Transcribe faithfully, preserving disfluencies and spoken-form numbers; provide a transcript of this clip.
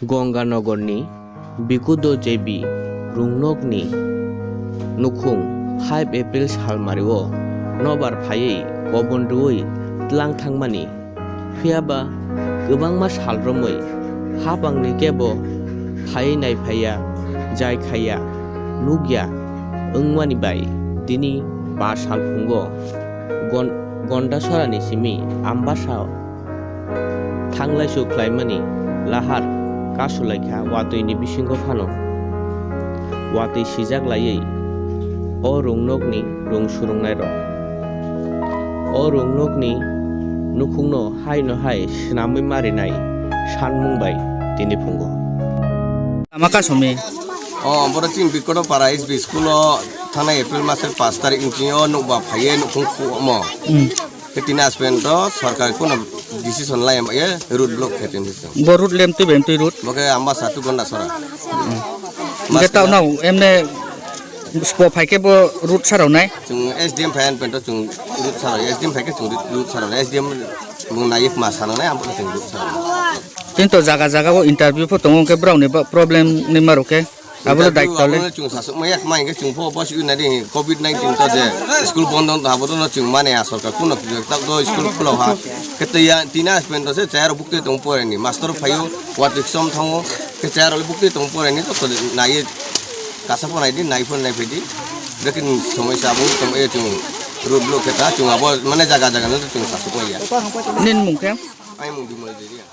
Ganganagorni Bikudo J B Rungnokni nukhung five April salmario nobar phaiwi kobon rwui tlang thangmani. Phiyaba kwbangma sal romwi hapangni kebo phaiwi naiphaiya, jai khaiya, nukya wngmani bai tini ba sal phungo Gon-, Gondasorani simi Ambasa thanglaisu khlaimani lahar kasulaikha watwini bisingo phano. Watwi sijak laiwi o rungnokni rung surungnairok o rungnokni nukhungno haino hai swnamwi marinai sanmung bai tini phungo. Ama kasumi. O, boro chini Bikoto Para S B school o thanai April masni pash tarik ni simi o nokbar phaiye nukhung khumo. Hmm. Khe tini aspen to sarkar kono decision lai ye road block khe tini song. Bo road lem twi bem twi road. Bo khe Ambasa to Gondasora. Hingke tao nao emne spo phaikhe bo road sarao nai? Chwng S D M phai anpen to chwng road sarao, S D M phaikhe chwng road sarao, S D M bung nai ma sanang nai, ang chwng road sarao. Tini to jaga jaga o interview pho tongo, hingke borok ni ba problem ni maro khe. Abo le daityo le. Abo le chwng sasuk maya khma hingke chwng pho bo sui nadi covid nineteen to je school bondo wng tong abo to no chwng mani a sorkar kuno tak do school khulo ha. Khe twi ya tina spend to se chayar bukte tong poreni master phaio watwi som thango khe chayar bukte tong poreni to nai kasa pho nai di nai pho nai phi di. Lekin somoi sa abo tong e chwng road block khe ta chwng abo mane jaga jaga no chwng sasuk maya. Nin mung khe? Ai mung di mari di ya.